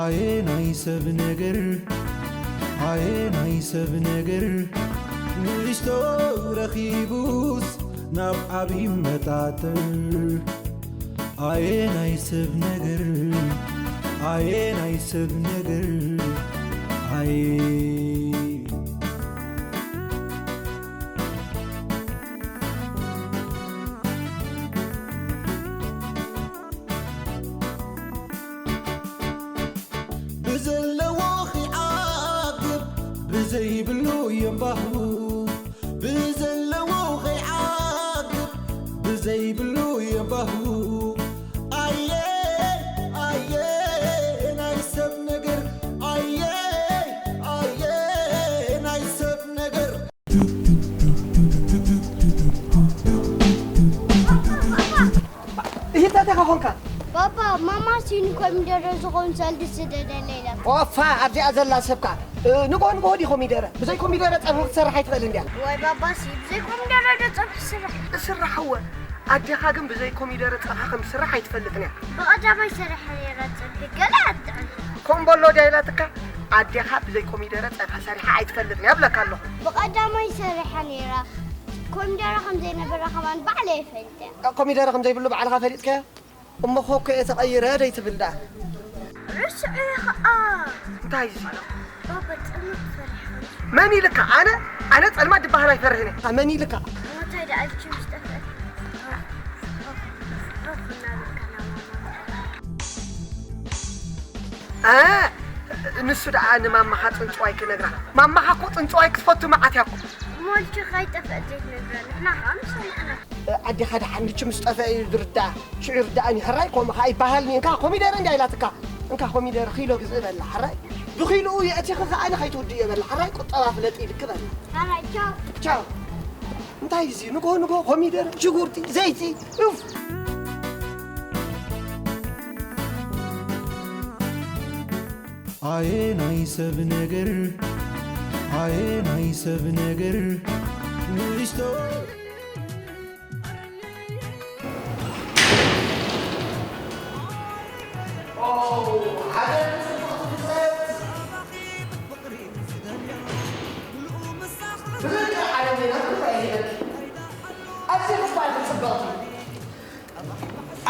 ኣየ ናይ ሰብ ነገር ኣየ ናይ ሰብ ነገር ንእሽቶ ረኺቡስ ናብ ዓብዪ መጣጥር ኣየ ናይ ሰብ ነገር ኣየ ናይ ሰብ ነገር ኣየ ብዘለዎ ኺዓግብ ብዘይብሉ የንባህቡ ብዘለዎ ኺዓግብ ብዘይብሉ የንባህቡ ኣየ ኣየ ናይ ሰብ ነገር ኣየ ኣየ ናይ ሰብ ነገር ይህታተኻ ኾንካ ባባ ማማ ሲኒ ኮሚደረ ዝኾን ሰልዲ ስደደለ ኢላ ኦፋ ኣብዚኣ ዘላ ሰብካ ንግሆ ንግሆ ዲ ኮሚደረ ብዘይ ኮሚደረ ፀብሒ ክትሰርሕ ኣይትኽእል እንድያ ወይ ባባ ሲ ብዘይ ኮሚደረ ዶ ፀብሒ ስራሕ እስራሕ እወ ኣዴኻ ግን ብዘይ ኮሚደረ ፀብሒ ከም ትስራሕ ኣይትፈልጥን እያ ብቐዳማይ ሰሪሐ ነይረ ፀብሒ ገለ ኣትጥዕም ኮምቦሎ ድያ ኢላትካ ኣዴኻ ብዘይ ኮሚደረ ፀብሒ ሰሪሓ ኣይትፈልጥን እያ ብለካ ኣለኹ ብቐዳማይ ሰሪሐ ነይረ ኮሚደረ ከም ዘይነበረ ከማን ባዕለ ይፈልጥ እያ ኮሚደረ ከም ዘይብሉ ባዕልኻ ፈሊጥካዮ እሞ ኾኮ እየ ተቐይረ ደይ ትብል ደኣ ርስዑ ኸዓ እንታይ እዚ ባባ ጥምቅ ፈሪሐ መን ኢልካ ኣነ ኣነ ጸልማት ዝበሃል ኣይፈርህን እየ መን ኢልካ እንታይ ደኣ ኢልኪ ምስ ጠፍአት ሮፍ እናበልካ ናብ ማማ እ፣ ንሱ ደኣ ንማማኻ ጽንጽዋይ ክነግራ ማማኻ እኮ ጽንጽዋይ ክትፈቱ መዓት እያ እኮ ሞልኪ ከይጠፍአት ዘይትነግረኒ ንሕና ከዓ ምስ ሰማዕና ኣዴኻ ደሓን ንቹ ምስ ጠፍአ እዩ ዝርዳእ ሽዑ ይርዳእን እዩ ሕራይ ከምኡ ከዓ ይበሃልኒ እንካ ኮሚደረ እንድያ ኢላትካ እንካ ኮሚደረ ኪሎ ግዝእ በላ ሕራይ ብኪልኡ የእቲኺ ከዓ ንኸይትውድእዮ በላ ሕራይ ቁጠባ ፍለጢ ኢልኪ በላ ሓራይ ቻው ቻው እንታይ እዚ ንግሆ ንግሆ ኮሚደረ ሽጉርቲ ዘይቲ ኡፍ ኣየ ናይ ሰብ ነገር ኣየ ናይ ሰብ ነገር ንእሽቶ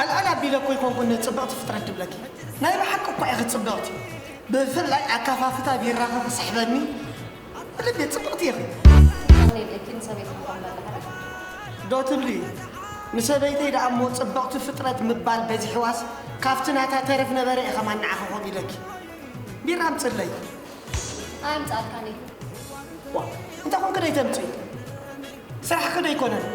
ኣልኣል ኣቢለ እኮ ይኮንኩን ጽብቕቲ ፍጥረት ድብለኪ ናይ ብሓቂ እኳ ኢኺ ጽብቕቲ ብፍላይ ኣካፋፍታ ቢራኺ ክስሕበኒ ልቢ ጽብቕቲ ኢኺ ዶ ትብሊ ንሰበይተይ ደኣ እሞ ጽብቕቲ ፍጥረት ምባል በዚሕዋስ ካብቲ ናታ ተረፍ ነበረ ኢኸ ማን ንዓኺ ከምኡ ኢለኪ ቢራ ኣምጽለይ ኣምጻልካኒ ዋ እንተ ኾንኪ ደይ ተምጽኢ ስራሕኺ ደይኮነን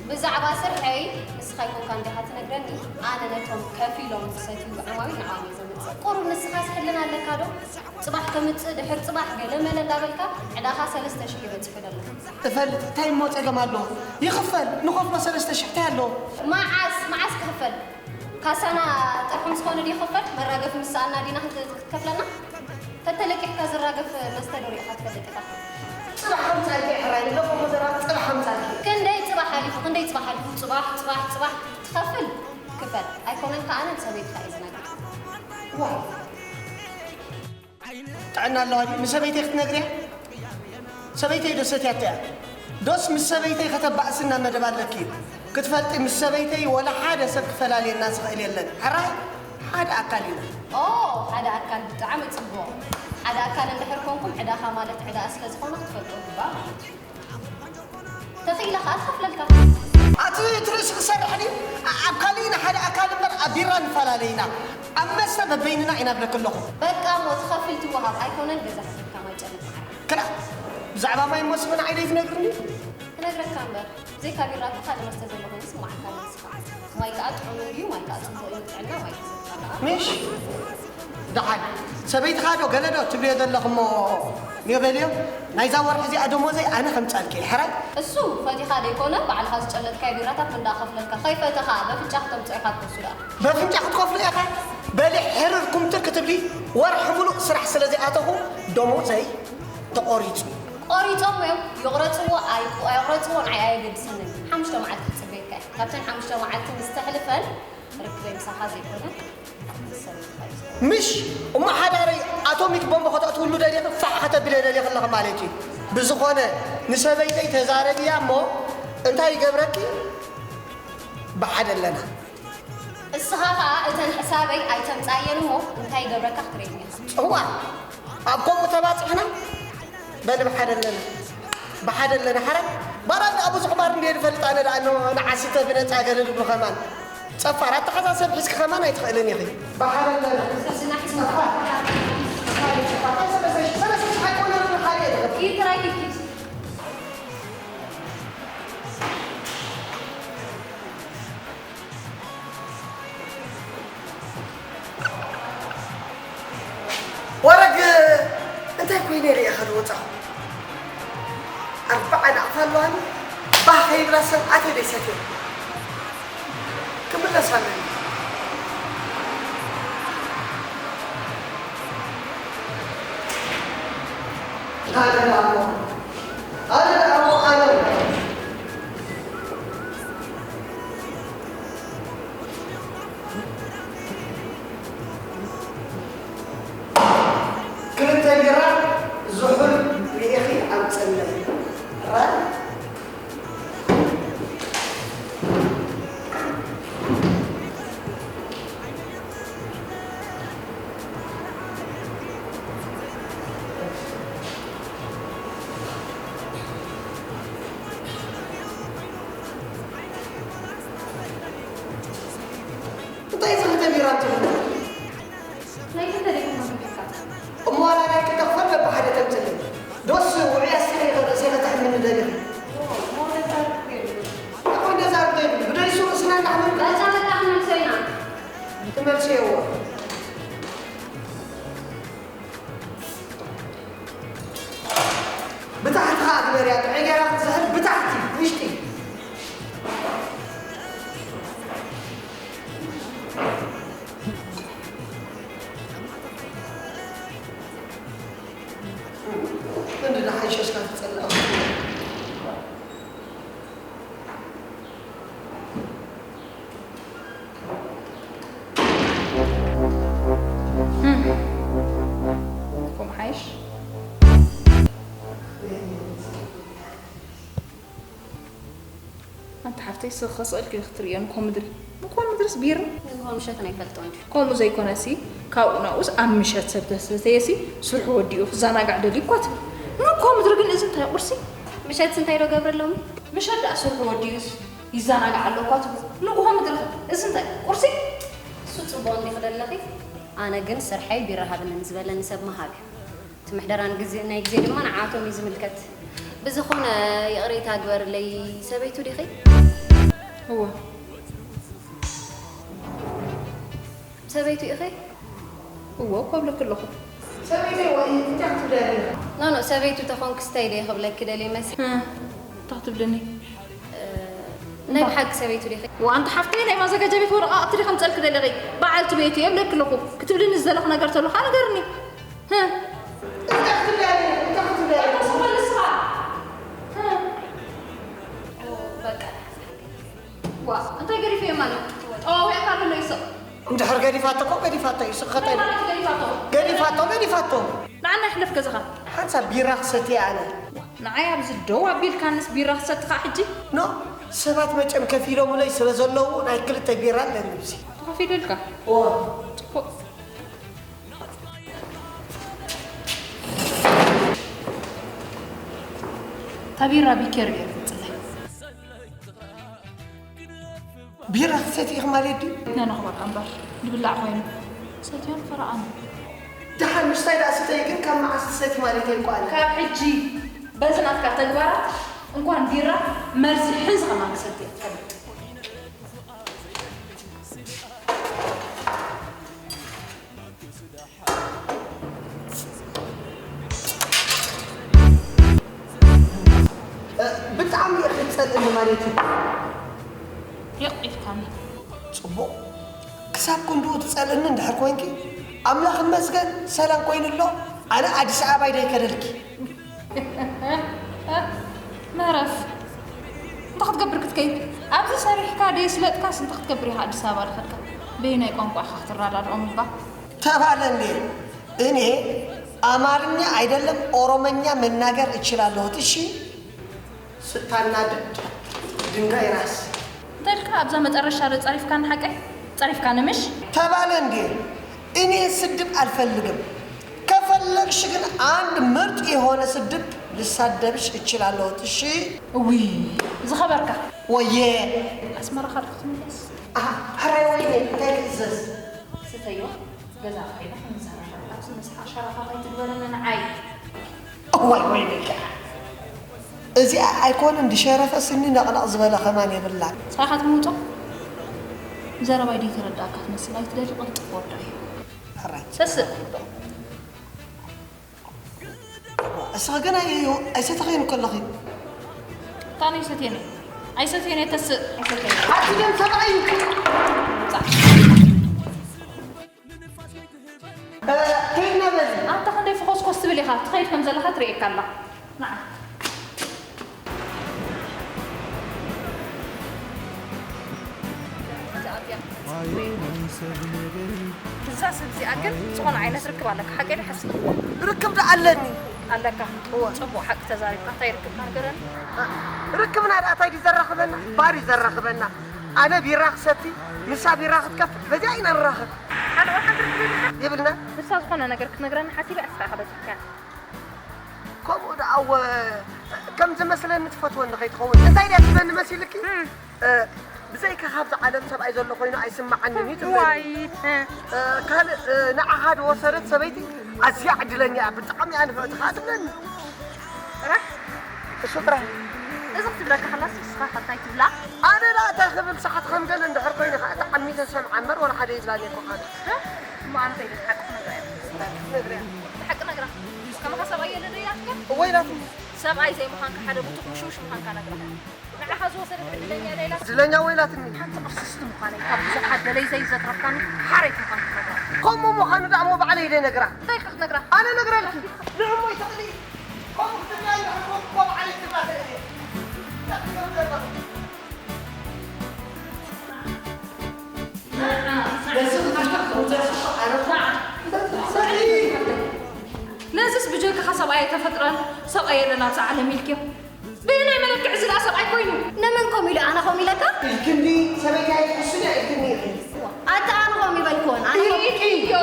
ብዛዕባ ስርሐይ ንስኻ ይኮንካ እንዲኻ ትነግረኒ ኣነ ነቶም ከፊሎም ዝሰትዩ ዓማዊል ንዓኦም እየ ዘምጽእ ቁሩብ ንስኻስ ሕልና ኣለካ ዶ ጽባሕ ከምጽእ ድሕር ጽባሕ ገለ መለ እንዳበልካ ዕዳኻ ሰለስተ ሽሕ ይበጽሑ ደሎ እፈልጥ እንታይ እሞ ጸገም ኣሎ ይኽፈል ንኸፍሎ ሰለስተ ሽሕ እንታይ ኣለዎ መዓስ መዓስ ክኽፈል ካሳና ጥርሑ ምስ ኮነ ድዩ ይኽፈል መራገፊ ምስ ሰኣና ዲና ክትከፍለና ተተለቂሕካ ዝራገፍ መስተ ዶ ሪኢኻ ትፈልጥ ኢኻ ጽባሕ ከምጻልኪ ሕራይ ንለፎ መዘራት ጽባሕ ከምጻልኪ ክንደይ ጽባሕ ሓሊፉ ክንደይ ጽባሕ ሓሊፉ ጽባሕ ጽባሕ ጽባሕ ትኸፍል ክፈል ኣይኮነን ከኣ ኣነ ንሰበይትኻ እየ ዝነግር ዋው ጥዕና ኣለዋ ድዩ ንሰበይተይ ክትነግርያ ሰበይተይ ዶ ሰትያቶ እያ ዶስ ምስ ሰበይተይ ከተባእስና መደብ ኣለኪ እዩ ክትፈልጢ ምስ ሰበይተይ ወላ ሓደ ሰብ ክፈላልየና ዝኽእል የለን ሕራይ ሓደ ኣካል ኢና ኦ ሓደ ኣካል ብጣዕሚ ጽቡቕ ሓደ ኣካል እንድሕር ኮንኩም ዕዳኻ ማለት ዕዳኣ ስለ ዝኾነ ክትፈልጦ ግባእ ማለት እዩ ተኽኢለ ኸኣ ትኸፍለልካ ኣቲ እቲ ርእሲ ክሰርሕ ድዩ ኣብ ካሊእ ንሓደ ኣካል እምበር ኣብ ቢራ ንፈላለ ኢና ኣብ መስተ በበይንና ኢና ብለኪ ኣለኹ በቃ እሞ ትኸፍል ትወሃብ ኣይኮነን ገዛ ሒዝካ ማይ ጨልፍ ማዓር ክላ ብዛዕባ ማይ እሞ ስሚ ንዓይ ደይትነግርኒ ክነግረካ እምበር ብዘይካ ቢራ እኮ ካልእ መስተ ዘሎ ኮይኑ ይስምዓካ ንስኻ ማይ ከኣ ጥዑም እዩ ማይ ከኣ ጽቡቕ እዩ ንጥዕና ማይ ተሰትኻ ከኣ ምሽ ደሓን ሰበይትኻ ዶ ገለ ዶ ትብልዮ ዘለኹ እሞ ንዮ በልዮ ናይዛ ወርሒ እዚኣ ደሞዘይ ኣነ ከምጻልኪ እየ ሕራይ እሱ ፈቲኻ ደይኮነ ባዕልኻ ዝጨለጥካዮ ቢራታት እንዳኸፍለልካ ከይፈተኻ በፍንጫ ክተምጽኦ ኢኻ ትኸሱ ደኣ በፍንጫ ክትኸፍሎ ኢኻ በሊ ሕርር ኩምትር ክትብሊ ወርሒ ሙሉእ ስራሕ ስለ ዘይኣተኹ ደሞዘይ ተቖሪጹ ቆሪጾሞ እዮም ይቑረጽዎ ኣይቑ- ኣይቑረጽዎ ንዓይ ኣየገድሰንን ሓሙሽተ መዓልቲ ክጽበየካ እየ ካብተን ሓሙሽተ መዓልቲ ምስ ተሕልፈን ርክበይ ምሳኻ ዘይኮነ ምሽ እሞ ሓዳረይ ኣቶሚክ ቦምብ ከተእትውሉ ደሊኺ ፋሕ ከተብለ ደሊኺ ኣለኺ ማለት እዩ። ብዝኾነ ንሰበይተይ ተዛረብያ እሞ እንታይ ይገብረኪ? ብሓደ ኣለና። እስኻ ኸኣ እተን ሕሳበይ ኣይተምጻየን እሞ እንታይ ይገብረካ ክትርእየኒ ኢኻ። ጽዋ ኣብ ከምኡ ተባጺሕና በል ብሓደ ኣለና። ብሓደ ኣለና ሓራይ ባራድ ኣብ ብዙሕ ባር እንድየ ዝፈልጥ ኣነ ደኣ ኖ ንዓሲተ ብነጻ ገለ ዝብሉ ከማን ጸፋር ኣተሓሳሰብ ሒዝኪ ከማን ኣይትኽእልን ኢኺ። ብሓደ ኣለና። ሰስና ሒዝና ጸፋር። ጸፋር፣ ጸፋር፣ ሰለስተ ሺሕ፣ ሰለስተ ሺሕ ኣይኮነን፣ ሓደ እየ ዝኽእል። ይትራይ ኪድ። ወረግ እንታይ ኮይነ ኢለ ኢኻ ዝወጻኹ? ኣርባዓ ናቕፋ ኣለዋኒ። ባህ ከይብላ ሰብ ኣትየ ደይሰትየ ክምለስ ኣለኒ። ኣነ ደኣ እሞ፣ ኣነ ደኣ እሞ፣ ኣነ ክልተ ቢራ ዝሑል ርኢኺ ኣምጽለይ። ራ- እንታይ ዝኽተ ቢራ እንትኾን? ናይ ክልተ ደቂቕ መግቢ ኢኻ። እሞ ዋላ ናይ ክልተ ክፈል በብሓደ ተምጽለይ። ዶስ ውዑይ ኣስቲኻ ኢኻ ርእሰይ ከተሕምኒ ደሊኻ? ኦ፣ ሞተ ታሪኽ የብሉን። ኣኾይ ነዛ ርዶ ይብል። ብደሊሱ ርእስና እናሕመምካ መጻ መጣ ክንመልሶ ኢና። ክትመልስዮ እዋ። ብታሕቲ ኸኣ ግበርያ፣ ጥዑይ ጌራ ክትዝሕል ብታሕቲ፣ ውሽጢ። ክንዲ ንሓይሸሽካ ትጸልኦ። እም። ከምኡ ሓይሽ። ኣንቲ ሓፍተይ፣ ስኽኸ ስቕ ኢልኪ ክትርእዮ ንግሆ ምድሪ። ንግሆ ምድርስ ቢራ? ንግሆ ምሸት ኣይፈልጦን ድዩ? ከምኡ ዘይኮነሲ፣ ካብኡ ናብኡስ ኣብ ምሸት ሰብ ተሰተየሲ፣ ስርሑ ወዲኡ ክዘናጋዕ ደልዩ እኳ ትብል። ንግሆ ምድሪ ግን እዚ እንታይ ቁርሲ? ምሸትስ እንታይ ዶ ገብር ኣሎሚ? ምሸት ደኣ ስርሑ ወዲኡስ ይዘናጋዕ ኣሎ እኳ ትብሉ። ንግሆ ምድሪ ኸ እዚ እንታይ ቁርሲ? እሱ ጽቡቕ እንዲኺ ደለኺ። ኣነ ግን ስርሐይ ቢራ ሃብኒ ንዝበለኒ ሰብ ምሃብ እዩ። እቲ ምሕደራ ንግዜ፣ ናይ ግዜ ድማ ንዓቶም እዩ ዝምልከት። ብዝኾነ ይቕሬታ ግበርለይ፣ ሰበይቱ ዲኺ? እወ። ሰበይቱ ኢኺ? እወ እኮ እብለኪ ኣለኹ። ሰበይተይ ወይ እንታይ ክትብለያ ደሊኺ? ኖ፣ ኖ፣ ሰበይቱ ተኾንክስ እንታይ ደየ ክብለኪ ደልየ መሲ? እ፣ እንታይ ክትብልኒ? እ፣ ናይ ብሓቂ ሰበይቱ ዲኺ? ዋንታ ሓፍተይ ናይ ማዘጋጃ ቤት ወረቓቕቲ ዲኺ ከምጸልኪ ደሊኺ? በዓልቲ ቤት እየ እብለኪ ኣለኹ። ክትብልኒ ዝደለኺ ነገር ተሎ ኸኣ ንገርኒ። እ። እንታይ ክትብለያ ደሊኺ? እንታይ ክትብለያ ደሊኺ? ተመልስኻ። እ። ኦ፣ በቃ። ዋ፣ እንታይ ገዲፈዮ ማለት? ጠዋዊዕካ ኣሎ ይስቕ። እንድሕር ገዲፋቶ እኮ ገዲፋቶ እዩ፣ ስቕ እንታይ ከታይ ማለት ገዲፋቶ? ገዲፋቶ፣ ገዲፋቶ። ንዓና ይሕለፍ ገዛኻ። ሓንሳብ ቢራ ክሰቲ ኣነ። ንዓይ ኣብዚ ደው ኣቢልካንስ ቢራ ክሰቲ ኸኣ ሕጂ? ኖ፣ ሰባት መቸም ከፊሎምለይ ስለ ዘለዉ ናይ ክልተ ቢራ ኣለኒ ብዚ። ተኸፊሉልካ? እወ። ጽቡቕ። እታ ቢራ ቢኬር ገይሩ ክጽለይ። ቢራ ክትሰቲ ኢኺ ማለት ድዩ? ነንኽበቃ እምበር፣ ዝብላዕ ኮይኑ። ሰትዮን ፈረቓን። ደሓን ምስታይ ደኣ ስተይ፣ ግን ካብ መዓስ ትሰቲ ማለተይ እኮ ኣነ። ካብ ሕጂ በዚ ናትካ ተግባራት እንኳን ቢራ መርዚ ሕዚ ከማን ክሰቲ እየ ትፈልጥ። እ፣ ብጣዕሚ ኢኺ ትጸልእኒ ማለት እዩ። ይቕ ኢልካኒ። ጽቡቕ። ክሳብ ክንድኡ ትጸልእኒ እንድሕር ኮንኪ፣ ኣምላኽ ይመስገን ሰላም ኮይኑ ኣሎ። ኣነ ኣዲስ ኣበባ ኣይደይከደልኪ። መረፍ። እንታይ ክትገብር ክትከይድ? ኣብዚ ሰሪሕካ ደይስለጥካስ እንታይ ክትገብር ኢኻ ኣዲስ ኣበባ ዝኸድካ? በየናይ ቋንቋ ኢኻ ክትረዳድኦም እባ? ተባለ እንዴ? እኔ አማርኛ አይደለም ኦሮመኛ መናገር እችላለሁት። እሺ ስታናድድ ድንጋይ ራስ። እንታይ ኢልካ ኣብዛ መጠረሻ ዶ ጸሪፍካ ንሓቀይ? ጸሪፍካ ንምሽ? ተባለ እንዴ? እኔ ስድብ አልፈልግም። ከፈለግሽ ግን አንድ ምርጥ የሆነ ስድብ ልሳደብሽ እችላለሁት። እሺ እውይ ዝኸበርካ። ወየ ኣስመራኻ ዶ ክትምለስ? አ፣ ኧረ ወይኔ እንታይ ክእዘዝ? ስተዮ ገዛ ኸይዳ ክንዘራረብ ኣብዚ መስሓቕ ሸራፋ ከይትግበረኒ ንዓይ። እዋይ ወይኔ ከ እዚኣ ኣይኮነን ድሸረፈ ስኒ ነቕነቕ ዝበለ ከማን የብላን። ንስኻ ኢኻ ትምውጾ? ዘረባይ ደይተረዳእካ ትመስል ኣይትደሊ ቅልጥፍ ወዳ እዩ። ሕራይ። ሰስእ። እስኺ ግን ኣየዮ ኣይሰተኸይን ከለኺ። ታን ኣይሰትየን። ኣይሰትየን እየ ተስእ። ኣይሰትየን። ኣቲ ደም ሰብኣይ። እ፣ ከይድና በዚ። ኣንታ ክንደይ ፍኾስኮስ ትብል ኢኻ? ትኸይድ ከም ዘለኻ ትርእየካ ኣላ። ንዓ። እዛ ሰብ እዚኣ ግን ዝኾነ ዓይነት ርክብ ኣለካ፣ ሓቀይ ዶ ሓሰይ? ርክብ ዶ ኣለኒ? ኣለካ። እወ። ጽቡቕ ሓቂ ተዛሪብካ፣ እንታይ ርክብካ ንገረኒ? ርክብና ደኣ እንታይ ድዩ ዘራኽበና? ባር እዩ ዘራኽበና። ኣነ ቢራ ክሰቲ፣ ንሳ ቢራ ክትከፍእ፣ በዚኣ ኢና ንራኸብ። ሓደ ወይ ሓንቲ ርክብ የብልካ? የብልና። ንሳ ዝኾነ ነገር ክትነግረኒ ሓሲበ፣ እስኻ ኢኻ በጺሕካያ። ከምኡ ደኣ እወ፣ ከም ዝመስለኒ ትፈትወኒ ከይትኸውን። እንታይ ድያ ትብለኒ መሲልኪ? እም። እ፣ ብዘይካ ካብዚ ዓለም ሰብኣይ ዘሎ ኮይኑ ኣይስምዓንን እዩ ትብለኒ። ዋይ፣ እ። እ፣ ካልእ፣ እ፣ ንዓኻ ዝወሰደት ሰበይቲ ኣዝያ ዕድለኛ እያ፣ ብጣዕሚ እያ ንፍዕቲ ኸኣ ትብለኒ። ጥራሕ? እሱ ጥራሕ። እዚ ክትብለካ ከላስ ንስኻ ከ እንታይ ትብላ? ኣነ ደኣ እንታይ ክብል፣ ሰዓት ከም ገለ እንድሕር ኮይኑ ኸኣ ተዓሚተ ሰምዓ እምበር ወላ ሓደ ይብላኒ ኣይኮንካን። እ? እሞ ኣነ እንታይ ኢለ ሓቂ ክነግራ እየ? እንታይ ክትነግርያ? ብሓቂ ነግራ። ከማኻ ሰብኣይ የለ ዶ ኢላትካ? እወ ኢላትኒ። ሰብኣይ ዘይምዃንካ ሓደ ብቱኽ ምሽሙሽ ምዃንካ ነግራ። ንዓኻ ዝወሰደት ዕድለኛ እያ ኢላ። ዕድለኛ እወ ኢላትኒ። ሓንቲ ቅርስስቲ ምዃነይ ካብ ብዙሓት ደለይ ዘይዘትረፍካኒ ሓረይቲ ምዃንካ ነግራ። ከምኡ ምዃኑ ደኣ እሞ ባዕለይ ኢለ ነግራ። እንታይ ኢልካ ክትነግራ? ኣነ ነግረልኪ። ንዕሞ ይትኽእሊ። ከምኡ ክትብላ እንድሕር ኮንኩ እኮ ባዕለይ ክብላ ትኽእል እየ። እንታይ ክትገብር ዘለኹ? ነዚ ብጀካኻ ሰብኣይ ኣይተፈጥረን፣ ሰብኣይ የለን ኣብዛ ዓለም ኢልክዮ። በየናይ መለክዕ እዚ ደኣ ሰብኣይ ኮይኑ? ንመን ከምኡ ኢሉ? ኣነ ከምኡ ኢለካ? ኢልክኒ ሰበይቲ ኣይትሕስኒ ኢልክኒ ኢኺ። ኣታ ኣነ ከምኡ ይበልኩዎን፣ ኣነ ከምኡ ኢልክዮ።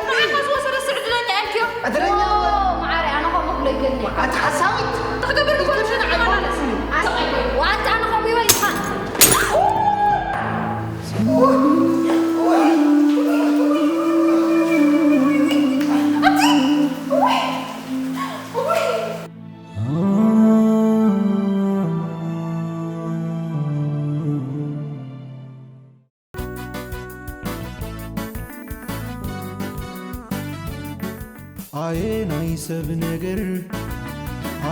ንዓኻ ዝወሰደ ስዕ ዕድለኛ ኢልክዮ። ዕድለኛ? ኦ፣ መዓረይ፣ ኣነ ከምኡ ክብሎ ይገድኒ። ኣታ ሓሳዊት! እንታይ ክገብር ንኮን ኢልክኒ ሽነ ዓይነት ማለት? ኣይኮንኩን። ኣነ ሰብኣይ ኮይኑ። ኣታ ኣነ ከምኡ ይበልካ። ኣየ ናይ ሰብ ነገር፣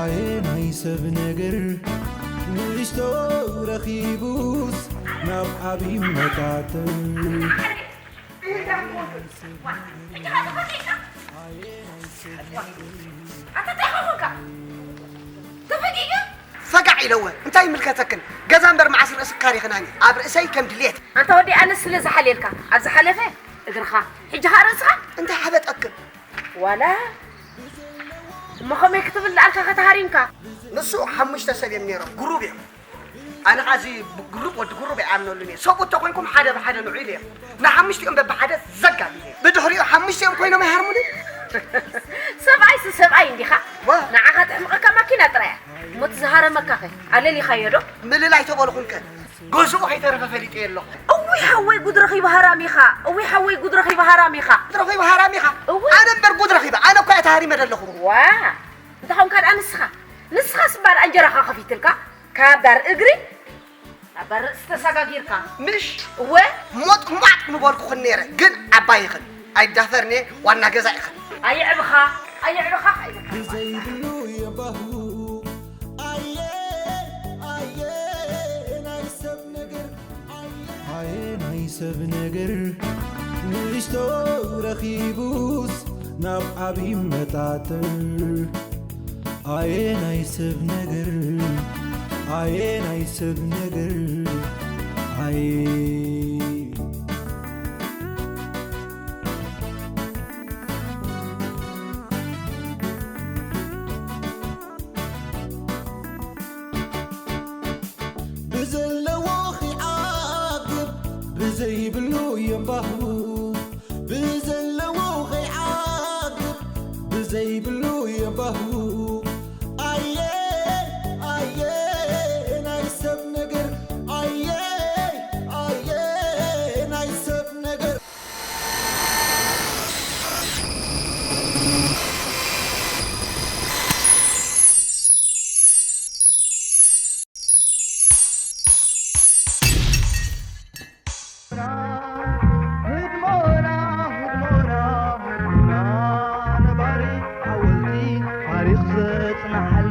ኣየ ናይ ሰብ ነገር፣ ንእሽቶ ረኺቡስ ናብ ዓብዪ መታተር። ኣታ እንታይ ኾንካ? ተፈጊእካ? ፈጋዕ ኢለወ፣ እንታይ ይምልከተክን? ገዛ እምበር መዓስ ርእሲ ካሪኽናኒ፣ ኣብ ርእሰይ ከም ድሌት። ኣንታ ወዲ ኣነስ ስለ ዝሓልየልካ፣ ኣብ ዝሓለፈ እግርኻ፣ ሕጂ ኸኣ ርእስኻ? እንታይ ሓበጠክን? ዋላ እሞ ከመይ ክትብል ደኣልካ ከተሃሪምካ? ንሱ ሓሙሽተ ሰብ እዮም ነይሮም፣ ግሩብ እዮም። ኣነ ኸኣ እዚ ግሩብ ወዲ ግሩብ ኣይኣምነሉን እየ። ሰብኡት ተኾይንኩም ሓደ ብሓደ ንዑ ኢለ እየ። ንሓሙሽቲኦም በብሓደ ዘጋቢዘ። ብድሕሪኡ ሓሙሽቲኦም ኮይኖም ኣይሃርሙንን። ሰብኣይሲ ሰብኣይ እንዲኻ? ዋ። ንዓኻ ተሕምቐካ ማኪና ጥራይ እያ። እሞ እቲ ዝሃረመካኸ ኣለሊኻዮ ዶ? ምልል ኣይተበልኹንከ። ገዝኡ ከይተረፈ ፈሊጠ ኣለኹ። እውይ ሓወይ ጉድ ረኺቡ ሃራሚኻ። እውይ ሓወይ ጉድ ረኺቡ ሃራሚኻ። ጉድ ረኺቡ ሃራሚኻ? እውይ። ኣነ እምበር ጉድ ረኺበ። ኣነ እኮ እየ ተሃሪመ ዘለኹ። ዋ። እንተኾንካ ደኣ ንስኻ። ንስኻስ እባ ደኣ እንጀራኻ ከፊትልካ። ካብ ዳር እግሪ ናብ ዳር ርእሲ ተሰጋጊርካ። ምሽ? እወ። ሞጥ ሟጥ ምበልኩኽን ነይረ። ግን ዓባይ ኢኽን። ኣይዳፈርን እየ። ዋና ገዛ ኢኽን። ኣየዕብኻ፣ ኣየዕብኻ ኢልካ። ብዘይብሉ የባሁ። ኣየ፣ ኣየ፣ ናይ ሰብ ነገር። ኣየ ናይ ሰብ ነገር፣ ንእሽቶ ረኺቡስ ናብ ዓብዪ መጣጥር። ኣየ ናይ ሰብ ነገር፣ ኣየ ናይ ሰብ ነገር፣ ኣየ። ዘይብሉ እዮም ባህቡ፣ ብዘለዎ ከይዓግብ፣ ብዘይብሉ እዮም ባህቡ። ኣየ ኣየ ናይ ሰብ ነገር፣ ኣየ ኣየ ናይ ሰብ ነገር።